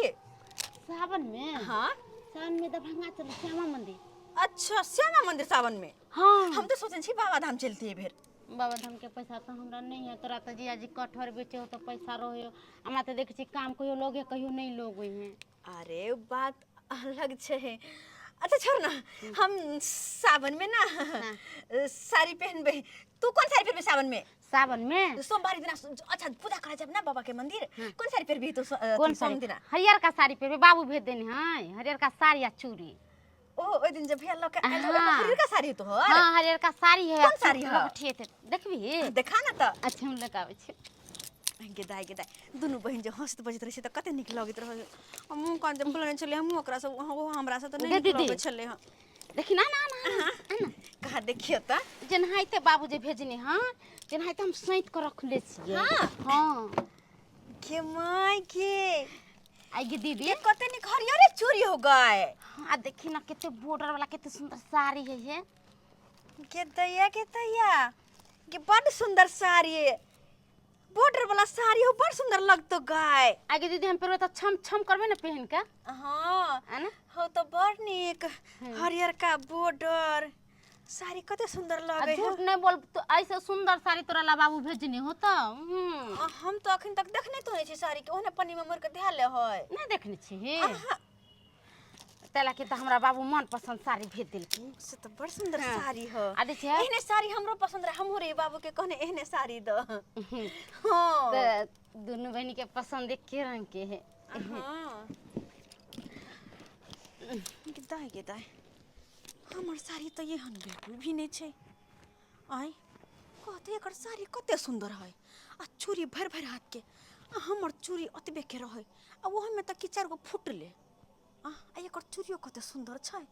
सावन में? हाँ। सावन में दरभंगा चल, श्यामा मंदिर। अच्छा श्यामा मंदिर सावन में? हाँ। हम तो सोचे छी बाबा धाम चलती एहि बेर। बाबा धाम के पैसा तो हमरा नहीं है। तोरा तो जीजाजी कटहर बेचे हो तो पैसा रहे हो, हमरा तो देखे छी काम कहियो लोगे कहियो नहीं लोग हैं। अरे बात अलग छै। अच्छा छोड़ ना, हम सावन में ना साड़ी पहनबे, तू कौन साड़ी पहनबे सावन में? सावन में सोमवारी दिना। अच्छा पूजा करा जाब ना बाबा के मंदिर, कौन साड़ी पहनबी तू? कौन सोम साड़ी दिना हरियर का साड़ी पहनबे, बाबू भेज देने है हरियर का साड़ी आ चूड़ी। ओ ओहि दिन जे भैया लऽ के आयल रहौ, हाँ। हरियरका साड़ी तोहर? हाँ, हरियरका साड़ी है। कोन साड़ी है? लहठी है, देखबी? देखा ना तऽ। अच्छा, हम लऽ के आबै छी। गे दाइ, गे दाइ, दुनू बहिन जे हँसैत बजैत रहै छै तऽ कते नीक लगैत रहै। हमहूँ कान जे बोलने छलियै, हमहूँ ओकरा से, ओहो हमरा से तऽ नहि गे नीक दीदी। लगै छलै हँ। देखी ना, ना ना ना, ना। कहाँ देखियौ तऽ। जेनाहिते बाबू जे भेजने हँ, तेनाहिते हम सैंत कऽ रखले छियै। हाँ। हाँ। गे माय गे। आई गे दीदी। ये कते नीक हरियरे चूड़ी हो गए। हाँ, आ देखी ना कते बॉर्डर वाला कते सुंदर साड़ी है ये। गे दैया, गे दैया, गे बड सुंदर साड़ी है, बॉर्डर वाला साड़ी हो, बड़ सुंदर लगतो गाय। आगे दीदी, हम पेरबे तऽ छम छम करबे ने पहन के। हाँ। है ना? हो तो बड़ नीक हरियर का बॉर्डर साड़ी कते सुंदर आ लगे। झूठ नहीं बोल तो, ऐसे सुंदर साड़ी तोरा ला बाबू भेजने हो तो। हम तो अखन तक देखने तो नहीं छी साड़ी के, ओहने पन्नी में मोड़ के ध्यान ले होय। नहीं देखने छी? तेला के तो हमरा बाबू मन पसंद साड़ी भेज देलखिन। से तो बड़ सुंदर हाँ। साड़ी हो। आ देखिए। एहने साड़ी हमरो पसंद रहे, हमहूँ रे बाबू के कहने एहने साड़ी दो। हाँ। तो दुनू बहनी के पसंद एके रंग के है। हाँ। गे दाइ, गे दाइ, हमर साड़ी तऽ एहन बिल्कुल भी नहि छै। आँय, कहते एकर साड़ी कते सुंदर है आ चूड़ी भरि भरि हाथ के, आ हमर चूड़ी ओतबे के रहै आ ओहोमे तऽ की चारि गो फुटले। आ एकर चूड़ियो कते सुंदर छै।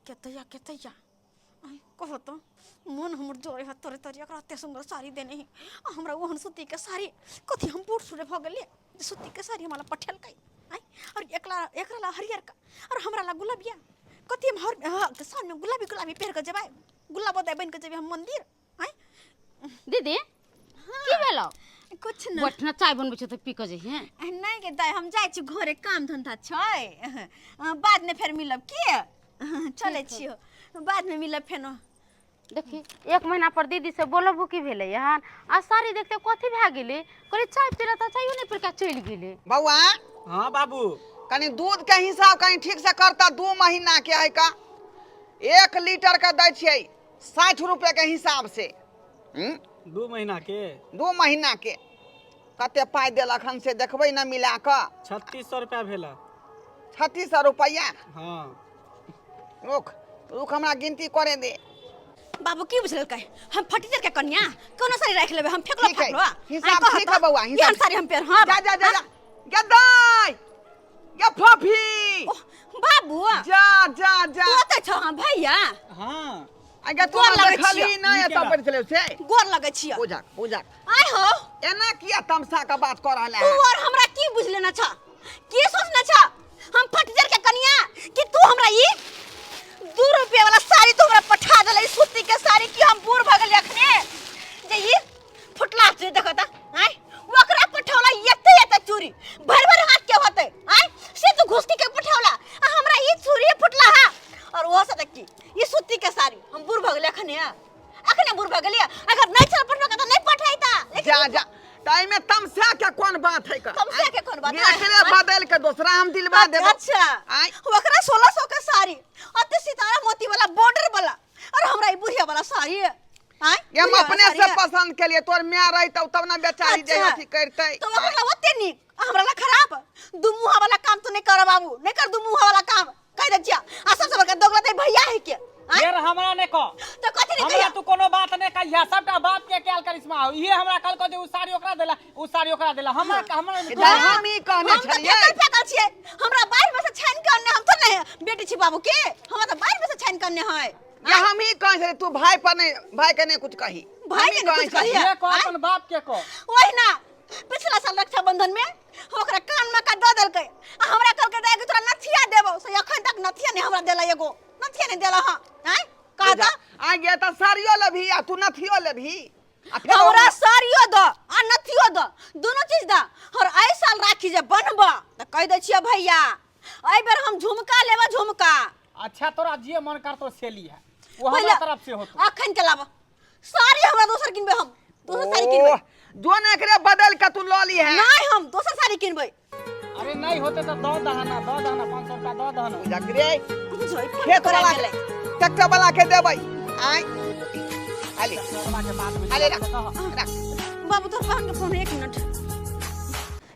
केतैया केतैया, आँय कहो तऽ मन हमर जरै है तोरे तोरे, एकरा एते सुंदर साड़ी देने है आ हमरा ओहन सूती के साड़ी। कथी हम बूढ़ सूढ़ भऽ गेलियै जे सूती के साड़ी हमरा पठेलकै? आँय, और एकला एकरा ला हरियर का और हमरा ला गुलाबिया। कथी हम हर हाँ, साल में गुलाबी गुलाबी पहिर के जेबै, गुलाबो दाइ बनि के जेबै हम मंदिर? आँय दीदी, की भेलौ? कुछ न। बैठना, चाय बनबै छौ तऽ पी कऽ जइहे। नहीं गे दाइ, हम जाइ छी घरे, काम धंधा छै, बाद में फेर मिलब। के चलै छियौ, बाद में मिलब फेनो। देखी, एक महीना पर दीदी से बोलबो की भेलै हन आ साड़ी देखते कथी भए गेलै? कहली चाय पीला तऽ चायो नहि पीलका, चलि गेलै। बौआ। हाँ बाबू। कनी दूध के हिसाब कनी ठीक से करता। 2 महीना के है का, 1 लीटर के दै छियै 60 रुपए के हिसाब से। 2 महीना के? 2 महीना के कते पाइ देलक हन से देखबै ने मिला कऽ। 3600 रुपया भेला। 3600 रुपैआ? हाँ। रुक रुक, हमरा गिनती करे दे। बाबू, की बुझलकै हम फटीचर के कन्या कोनो साड़ी राखि लेबै? हम फेकलो। ठीक है। फेकलो। हिसाब ठीक है बौआ, हिसाब। साड़ी हम पेर हाँ। जा जा जा जा गदाई गे फफी। ओह, बाबू। जा जा जा। तू ओतै छौ? हाँ भैया। हाँ। आगे तू गोर लगै देखली छियौ। ना नीके एतऽ ला। बैठ छलै से। गोर लगै छियौ। पूजा पूजा। आइ हो। एना किया तमसा के बात कर रहल तू है? और हमरा की बुझ लेना छ, की सोचना छ? हम फटीचर के कन्या कि तू हमरा ई 2 रुपया वाला साड़ी तू हमरा पठा देले, ई सूती के साड़ी? की हम बूढ़ भऽ गेलियै अखने जे ई फुटला चूड़ी देखत? आँय, ओकरा पठौला एते एते चूड़ी भरि भरि हाथ के होतै। आँय, से तू घुसकी के पठौला आ हमरा ई चूड़ी फुटला हा और ओहो से की ई सूती के साड़ी। हम बूढ़ भऽ गेलियै अखने? अखने बूढ़ भऽ गेलियै? अगर नहि छल पठबऽ के तऽ नहि पठैता, लेकिन जा जा, तऽ एहिमे तमसा के कोन बात है? तमसा के कोन बात है? एकरे बदल के दोसरा हम दिलवा देबो। अच्छा। आँय। ओकरा 1600 के साड़ी अते सितारा मोती वाला बॉर्डर वाला और हमरा ई बुढ़िया वाला साड़ी है। आँय? ये हम बुढ़िया वाला अपने साड़ी से है। पसंद के लिए, तोर माय रहितौ तब ना बेचारी जे अच्छा। अथी करतै। तो ओकरा ला ओते नीक आ हमरा ला खराब। दू मुहा वाला काम तो नहीं कर बाबू, नहीं कर दू मुहा वाला काम, कह दे छिया। आ सबसे बड़का दोगला ते भैया है के। आँय? फेर हमरा ने कह। तो कथी नहीं हमरा कहिया? तू कोनो बात ने कहिया, सबटा बाप के कैल करिश्मा हो। इहे हमरा कल कह जे उ साड़ी ओकरा देला, उ साड़ी ओकरा देला, हमरा हमरा इधर हम ई कहने हम तऽ छलियै। फेकल फेकल छियै, हमरा बाहर में से छानि के अनने, हम तो नहीं बेटी छी बाबू के, हमरा तऽ बाहर में से छानि के अनने है। ये हम ही कहै छलियै, तू भाई पर नहीं, भाई के नहीं कुछ कही। भाई के हमही नहीं कहै कुछ कही। छलियै। ये कह, अपन बाप के कह। वही ना, पिछला साल रक्षाबंधन में ओकरा कान में का दऽ देलकै आ हमरा कहलकै दाइ के तोरा नथिया देबौ, से अखन तक नथिया नहीं हमरा देला, एगो नथिया नहीं देला। हाँ, आँय कह तऽ। आ गया तऽ साड़ियो लेबही आ तू नथियो लेबही आ फेर हमरा साड़ियो दऽ आ नथियो दऽ, दुनू चीज दऽ। और एहि साल राखी जे बनब तऽ कहि दै छियै भैया, एहि बेर हम झुमका लेबै, झुमका। अच्छा, तोरा जे मन करतो से लिहा, वो हमरा तरफ से होतो। अखन के लाबऽ साड़ी, हमरा दोसर किनबै, हम दोसर साड़ी किनबै। ओह, जो ने एकरे बदल के तू लऽ ली है। नहीं, हम दोसर साड़ी किनबै। अरे नहीं होते तो दो दहना, दो दहना, 500 रुपया दो दहना। जकरे बुझै फोन खेत करा वाला गेलै। ट्रैक्टर वाला के देबै। आय आले ट्रैक्टरवा के बाद में। आले, रख रख। बाबू, तोहर बहन के फोन, एक मिनट।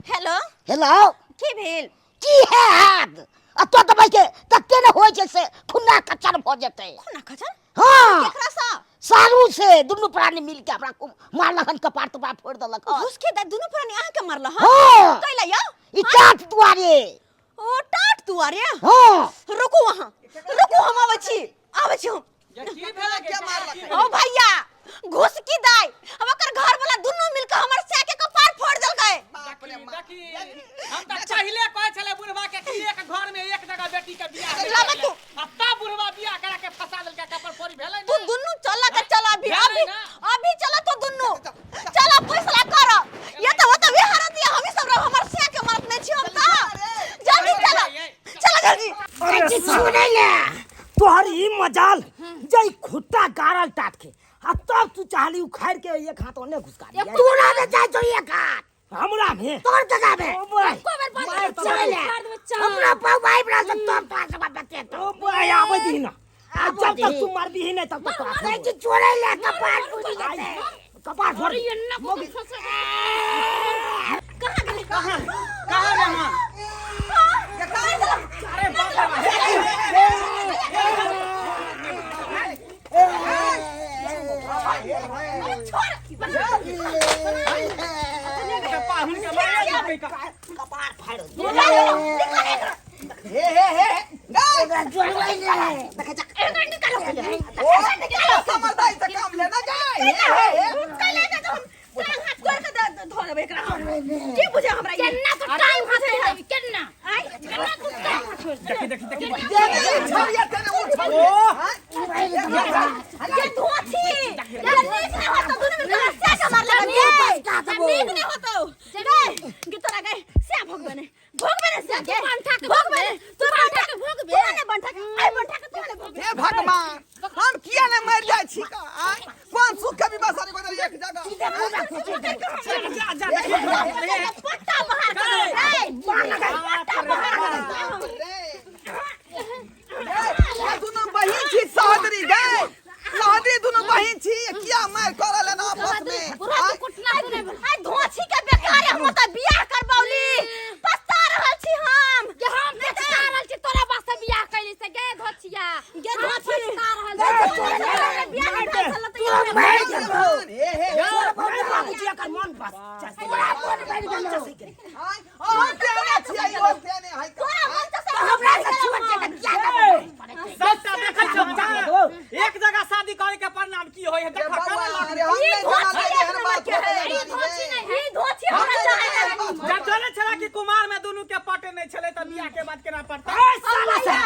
हेलो। हेलो। की भेल? की है हाथ? आ तो दबाई के तते ने होइ छै से खुन्ना कचर भऽ जेतै। खुन्ना कचर? हाँ। केकरा सा? सारू से दुनू प्राणी मिल के हमरा खूब मारलक हन, कपार तपार फोड़ देलक हन। घुस के दाइ दुनू प्राणी अहाँ के मारल हन? हाँ। कैला यौ? ई टाट दुआरे। ओ टाट दुआरे? हाँ। रुकू अहाँ, रुकू, हम आबै छी, आबै छी हम। की भेलै के मारलक? ओ भैया घुसकी दाइ हम ओकर घर वाला दुनू मिल के हमर सै के कपार फोड़ देलकै। बाप रे बाप। देखी, हम तऽ पहिले कहै छलै बुढ़वा के कि एक घर में एक जगह बेटी के बियाह नहि लाबा करलै। तू। आ तब बुढ़वा बियाह करा के फंसा देलकै, कपार फोड़ी भेलै तू ने। दुनू चल के चल अभी, भेलै अभी ना। अभी चल तो दुनू चल, फैसला कर। ये तो होता वे हरत ये हम सब रह हमर सै के मारत नहीं छी हम त। जल्दी चल, चल जल्दी। अरे सुनै ले तोहर ई मजाल जई खुट्टा गारल टाट के आ तब तू चाहली उखाड़ के एक हाथ ओने घुसका दिया। तोरा में जाय छौ एक हाथ। हमरा में? तोर जगह में। ओ बोय। एको बेर बात मार कर, चले ले। मार देबै चान। हमरा पाऊ भाई बरा से तोर तोरा से बात बतेतो। ओ बोय, आबै दही ना। आ आबै जब तक दही। तू मारबी नहीं तब तक तोरा नहीं कि चोरे ले कपार फूटी जेतै। कपार फोड़। अरे एन्ना को फंसा। कहां गेलै? कहाँ कहाँ रे मां? अरे बाप रे बाप। पाहुन के मारे देबै का? कपार फाड़। हे हे हे हे जोड़बै ले। देखै जा, एकरा निकालो, ओ समझदारी से काम लेना जाए। हे हे हे। कैला जा तो हम टांग हाथ तोड़ के धो देबै एकरा हम। की बुझे हमरा ई? केन्ना तो टाइम हाथ छोड़ देबी, केन्ना केन्ना तू टाइम हाथ छोड़ देबी। देखी देखी देखी। ये छोड़िए तेने वो छोड़िए। ये धुआं छी ये नीक नहीं होतो, दुनू मिल के से के मार लगन ये नीक नहीं होतो। गए कि तोरा गए से भोगबे ने, भोगबे ने से गे बंठा के भोगबे ने, तू बंठा के भोगबे। तू ने बंठा के, आई बंठा के तू ने भोगबे। हे भगवान, हम किया ने मर जाय छी का? आय कोन सुख के विवाह सारी कोई एक जगह। जा जा देखी। पट्टा बहार कर रे, मार लगा। पट्टा बहार कर। रे ये दुनू बहिन छी सहोदरी गए, सहोदरी दुनू बहिन छी, किया मार करल ना आपस में? बुढ़ा तू कुटना तू नहीं बोल। आई धुआं छी के बेकार है, हम त बियाह करबौली, पछता रहल छी हम। जे हम पछता रहल छी तोरा वास्ते बियाह कैली से गे धोछिया। गे हम धोछी। पछता रहल गे छी। तोरा तोरा बियाह मार भेल दे। छल त तोरा ई मार दे। हे हे हे। बाबूजी एकर मन बस तोरा मन बनि गेलौ। आय अहाँ तेने छियै, ओ तेने है। तोरा मन त हमरा से छोट छै तऽ किया दबाई पड़ै छै? सबटा देखै छौ एक जगह शादी करे के परिणाम की होय है रे देखा बौआ, करे लागल। रे हम ई नहीं धोछी जानल एक एहन नंबर बात के है। होतै ई धोछी नहीं है। ई धोछी हमरा हम चाहे नहीं रानी। जानल। जब जाने छला कि कुमार में दुनू के पटे नहीं छले त बियाह के बाद केना पड़ता? ए साला से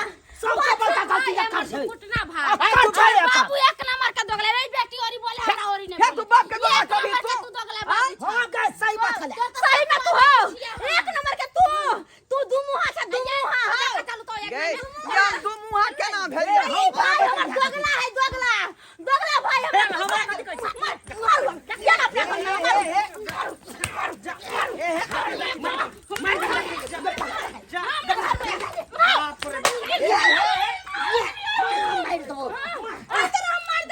सबसे बड़का गलती एकर छै। कुटना भाई एकर छै एकर। बाबू एक नंबर के दोगले रे, बेटी ओरी बोले हमरा ओरी नहीं हे तू बाप के दोगला एक कभी नंबर के तू। तू दोगला बाबू। हाँ गए सही बात छले। सही में तू हो एक नंबर के, तू तू दू मुहा से दू मुहा हो। चलू तो एक गए या दू मुहा केना भेलियै? ई भाई हमर दोगला है, दोगला दोगला भाई हमर। हमरा कथी कहै छी? मार मारू या ना अपना घर में मारू। मारि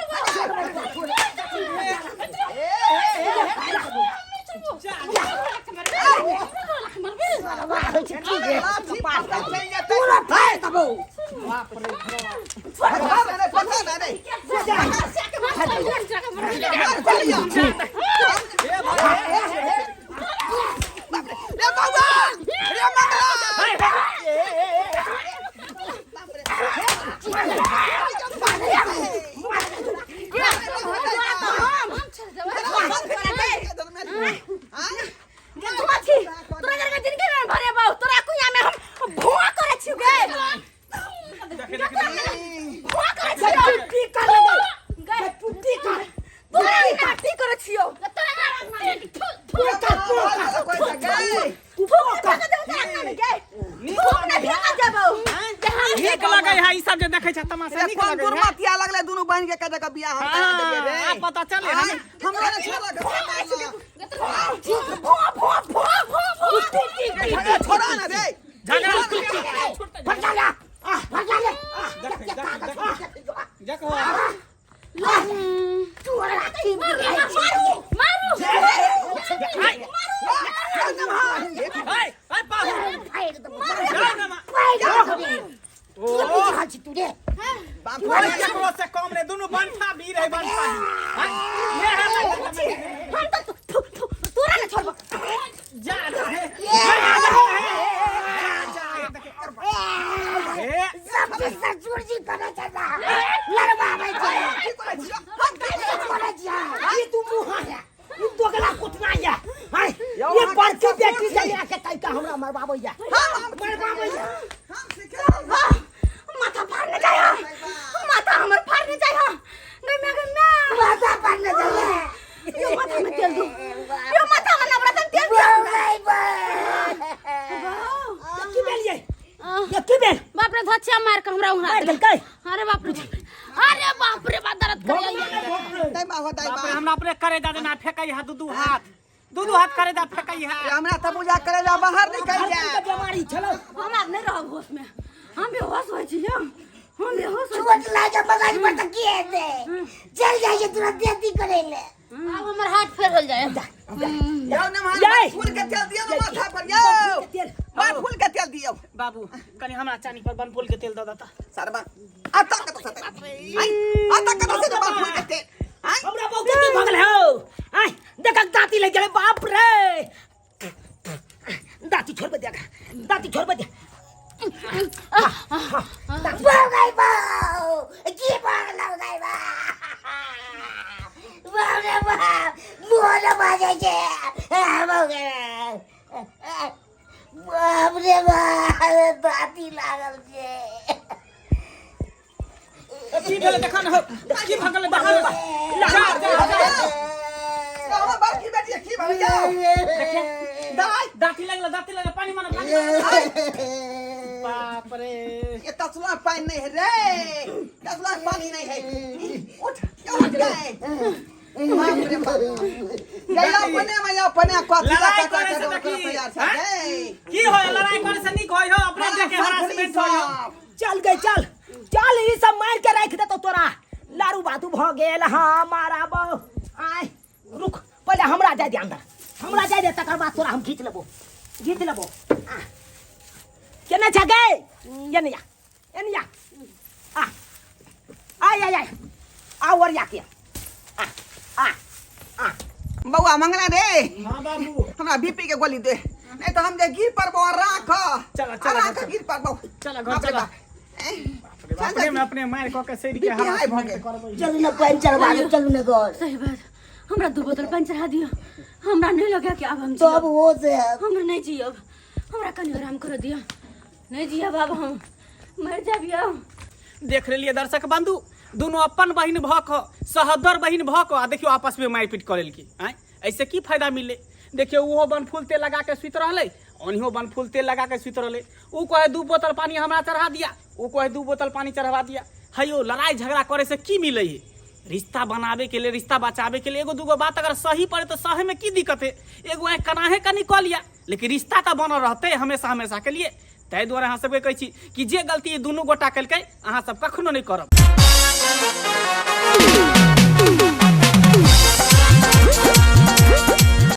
देबौ। वाह, होइ छै की रे? लाठी पकड़ चलि जेतै। तोरा फाड़ि देबौ। पता नहि, पता नहि। मार चलिया। रे बौआ, रे मंगला। गे धुआं छी तोरा जरगा जिंदगी में भरे बाऊ, तोरा कुइया में हम भुआ करे छी गे, भुआ करे छी। की कर ले गे पुट्टी कर। तोरा ना की करे छियो? पोकर पोकर तू पोकर। गे भूख ने फेंका जाबो। नीक लगै है ई सब जे देखै छ तमाशा, नीक कोन लगै है। दुर्मतिया लगले दुनू बहिन के कह के बियाह हम करा देलियै रे? हाँ, पता चले आय, हमरा ने छोड़ा के भुआ भुआ भुआ भुआ भुआ। छोड़ा ना रे। झगड़ा फटा ले, फटा ले। देखो। तोरा की बुझाइ छै? मारू। ऐ ऐ पाहुन फाड़ि देबौ। जा ना मा। फाड़ि देबौ। की बुझ रहल छी तू रे? बाप कोई केकरो से कम नहीं, दुनू बनठा भी रहे, बनठा भी। हाँ? ये है ना- हम तो थु, थु, तोरा ने छोड़बो। जा जा हे। जा जा हे। जा, हे, देखी। हे, सब के ससुर जी करे छै ना लड़बाबै छै। की करै छियै? हम की करै छियै? करे छियै। ई तू मुहा है, ई दोगला कुटना या। हाय, यौ, ये अहाँके बड़की ससुर बेटी छी। से लेके तैका हमरा मरबाबै या। हम मरबाबै या। हम सिखेलहुँ। हाँ, माथा फाड़ने जाय हा, माथा हमर फाड़ने जाय हा। गई मैं, गई मैं। माथा फाड़ने जाइए। यो माथा में तेल दू, यो माथा में नवरत्न तेल दियो। की भेल ये? ये की भेल? बाप रे, धचिया मार के हमरा उड़ा मारि देलक। देलकै? अरे बाप रे बाप रे, अरे बाप रे बाप, दर्द कर दाइ बा हो, दाइ बाप रे, बा। हमरा अपने करे दा देना फेकै है, दू दू हाथ, दू दू हाथ करे दा फेकै है। हमरा तऽ बुझा करे जा बाहर निकल धरती जाए। के बीमारी छलो। हम आब नहीं रहब होश में, हम बेहोश होइ छी, हम बेहोश होइ छी। चोट लागे मगज पर तऽ की हेतै? चल जाइ छै तुरंत देती करै ले। आब हमर हाथ फेर होल जाय। यौ नमहर, जय। फूल के तेल दियौ ने माथा पर यौ। तेल। बा फूल के तेल दियौ। बाबू, कनी हमरा चानी पर बनफूल के तेल दऽ दता। सरबा आता कत से आई, आता कत से बा फूल के तेल आई। हमरा बहु के की भगल हो? आय देखक, दांती लग गेलै। बाप रे, दांती छोड़बे देख, दांती छोड़बे दे। बाऊ गई बाऊ, की भगलौ गई बा? बाप रे बाप, मुँह न बाजै छै। आ, बाऊ गे, बाप रे बाप, दाँती लागल छै। की भेलै देखा न हो, की भगल देखा न। जा जा जा। हमर बड़की बेटी की भऽ यौ दाइ? दाँती लगल, दाँती लगल, पानी मारब लागल। बाप रे, ये तसला पानी नहीं है रे, तसला पानी नहीं है। उठ यौ, उठ गए। बाप रे बाप, गया अपने में अपने कथी लड़ाई कथा करे से करो देखी, तैयार हैं? छै। की होय, लड़ाई करे से नीक होय हो अपने देख के हरासमेंट होय हो। चल गई, चल चल, ई सब मार के राख देतो तोरा। लारू बातू भ गेल। हाँ, मारा बहु। आय रुक, पहिले हमरा जाय दे अंदर, हमरा जाय दे, तकर बाद तोरा हम घीच लेबो, घीच लेबो। आ केने छै गे? एने या, एने या। आ आय आय आय, आ ओरिया के आ आ आ। बौआ मंगला रे। हाँ बाबू। हमरा बीपी के गोली दे, नहीं तो हम जे गिर पड़बो। राख। चला, चला, राख। चला। गिर पड़बो। चला घर, बाप रे चला। बाप। अपने में अपने मार कऽ के सड़ के बीपी हाई भऽ गेल। चलू ने, पानि चढ़वा दे, चलू ने घर। सही बात, हमरा 2 बोतल पानि चढ़ा दियो। हमरा नहीं लगे कि आब हम तब जियब। हो से हमरा नहीं जियब, हमरा कनि आराम कर दियो। नहीं जियब आब, हम मर जाबियो। देख लेलिए दर्शक बंधु, दुनू अपन बहिन भऽ कऽ, सहोदर बहिन भऽ कऽ, आ देखियौ आपस में मारिपीट कऽ लेलकै। आँय, ऐसे की फायदा मिललै? देखियौ, ओहो बनफूल तेल लगा के सुति रहलै, ओनहियो बनफूल तेल लगा के सुति रहलै। ऊ कहे 2 बोतल पानी हमरा चढ़ा दिया, ऊ कहे 2 बोतल पानी चढ़वा दिया। हैयो, लड़ाई झगड़ा करे से की मिलै है? रिश्ता बनावे के लिए, रिश्ता बचावे के लिए एगो दूगो बात अगर सही पड़े तो सहे में की दिक्कत है? एगो आँखि कनाहे कनी कऽ लिया, लेकिन रिश्ता तऽ बनल रहतै हमेशा हमेशा के लिए। ताहि दुआरे अहाँ सबके कहै छी कि जे गलती ई दुनू गोटा केलकै, अहाँ सब कखनो नहि करब।